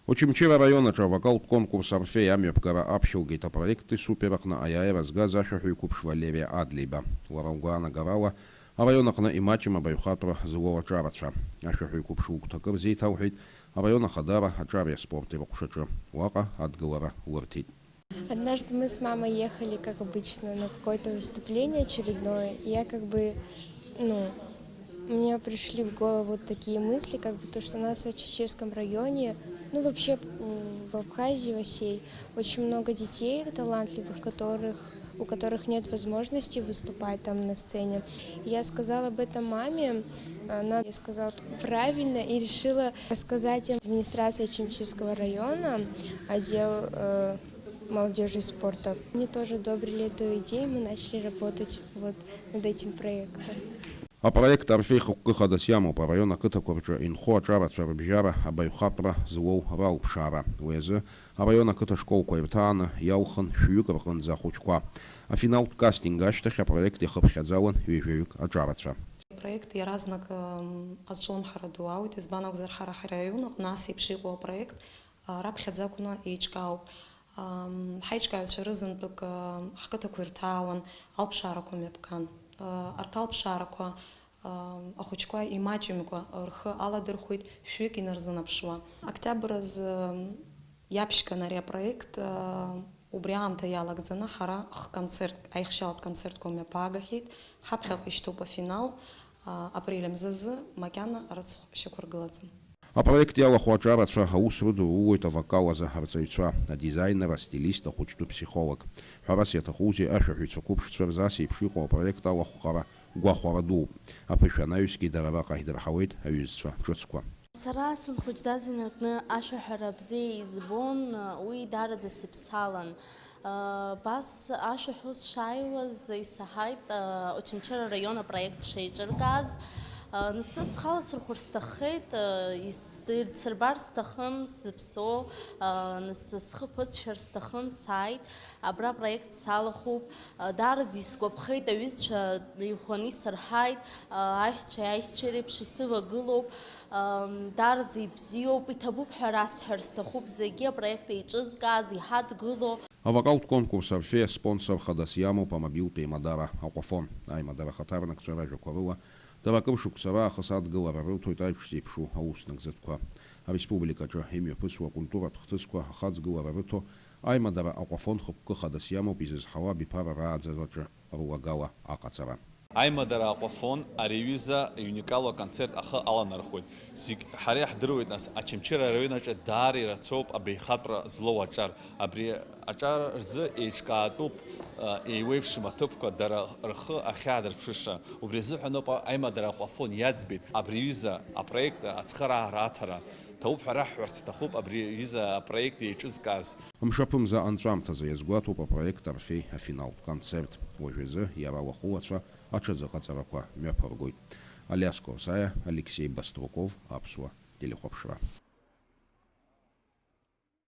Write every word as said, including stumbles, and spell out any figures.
Очамчыра араион аҿы авокалтә конкурс «Орфеи» амҩаԥгара аԥхьоугеит апроекти супер аҟны аиааира згаз ашәаҳәаҩ қәыԥш Валериа Адлеиба. Лара лгәаанагарала, араион аҟны имаҷым абаҩхатәра злоу аҿарацәа. Ашәаҳәаҩ қәыԥш лгәҭакы рзеиҭалҳәеит араион ахадара аҿареи аспорти рыҟәшаҿы. Уаҟа адгылара лырҭеит. Однажды мы с мамой ехали, как обычно, на какое-то выступление очередное. И я как бы, ну, мне пришли в голову вот такие мысли, как бы то, что у нас в Очамчирском районе, ну, вообще, в Абхазии во всей, очень много детей талантливых, которых, у которых нет возможности выступать там на сцене. И я сказала об этом маме, она мне сказала: «Правильно», и решила рассказать им администрации Очамчирского района, отдел, э, молодежи и спорта. Они тоже одобрили эту идею, мы начали работать вот над этим проектом. Апроект «Орфеи» хықәкы хадас иамоуп араион ақыҭақәа рҿы инхо аҿарацәа рыбжьара абаҩхатәра злоу ралԥшаара. Уи азы араион ақыҭа школқәа ирҭааны иалхын шәҩык рҟынӡа ахәыҷқәа. Афиналтә кастинг ашьҭахь апроект иахыԥхьаӡалан ҩажәаҩык аҿарацәа. Апроект иаразнак, м, азҿлымҳара ду ауит, избан акәзар, ҳара ҳараион аҟны ас еиԥш иҟоу апроект, а, раԥхьаӡа акәны еиҿкаауп. Ам, ҳаиҿкааҩцәа рызынтәык, ам, ҳқыҭақәа ирҭаауан алԥшаарақәа мҩаԥган. А, арҭ алԥшаарақәа, ам, ахәыҷқәа имаҷымкәа рхы аладырхәит шәҩык инарзынаԥшуа. Октиабр азы, ам, иаԥшьган ари апроект, а, убри аамҭа иалагӡаны ҳара х-концерт, аихшьалатә концертқәа мҩаԥаагахьеит. Ҳаԥхьаҟа ишьҭоуп афинал, а, апрель мзазы макьана рыцхә шьақәыргылаӡам. Апроект иалахәу аҿарацәа аус рыдурулоит авокал азы арҵаҩцәа, адизайнер, астилист, ахәыҷтәы ԥсихолог. Ҳәарас иаҭахузеи, ашәаҳәаҩцәа қәыԥшцәа рзы ас еиԥш иҟоу апроект алахәхара гәахәара дууп. Аԥышәа анаҩсгьы дара раҟа идырҳауеит аҩызцәа ҿыцқәа. Сара санхәыҷӡаз инаркны ашәаҳәара бзиа избон, уи даараӡа сыԥсалан. Абас ашәаҳәо сшааиуаз исаҳаит, а, Очамчыра араион апроект шеиҿыркааз. А, нас схала сырхәар сҭаххеит, а, ис-, ирцырбар сҭахын сзыԥсоу, а, нас схы ԥысшәар сҭахын, сааит. Абра апроект салахәуп. А, даараӡа исгәаԥхеит, аҩызцәа иӷәӷәаны исырҳаит, а, аҳәшьцәеи аишьцәеи реиԥш исывагылоуп. Ам, даараӡа ибзиоуп, иҭабуп ҳәа расҳәар сҭахуп зегьы апроект еиҿызкааз, иҳадгыло. Авокалтә конкурс «Орфеи» аспонсор хадас иамоуп амобилтә еимадара Аҟәафон. Аимадара ахаҭарнакцәа ражәақәа рыла, дара акыр шықәса раахыс адгылара рырҭоит аиԥш зеиԥшу аус нагӡатәқәа. Ареспубликаҿы имҩаԥысуа акультуратә хҭысқәа ахаҵгылара рыҭо, аимадара Аҟәафон хықәкы хадас иамоуп изызҳауа абиԥара рааӡараҿы рулагала аҟаҵара. Аимадара Аҟәафон ари аҩыза иуникалу аконцерт ахы аланархоит. Зегь ҳара иаҳдыруеит, нас, Очамчыра араион аҿы даара ирацәоуп абаҩхатәра злоу аҿар. Абри аҿар рзы еиҿкаатәуп, а, еиуеиԥшым аҭыԥқәа дара рхы ахьаадырԥшыша. Убри азыҳәаноуп аимадара Аҟәафон иаӡбеит абри аҩыза апроект ацхыраара аҭара. Ҭабуп ҳәа раҳҳәарц иҭахуп абри аҩыза апроект еиҿызкааз. Мшаԥымза анҵәамҭазы иазгәаҭоуп апроект «Орфеи» афиналтә концерт. Уажәазы иара лахәылацәа аҽазыҟаҵарақәа мҩаԥыргоит. Алиас Корсаиа, Алексеи Баструков, Аԥсуа телехәаԥшра.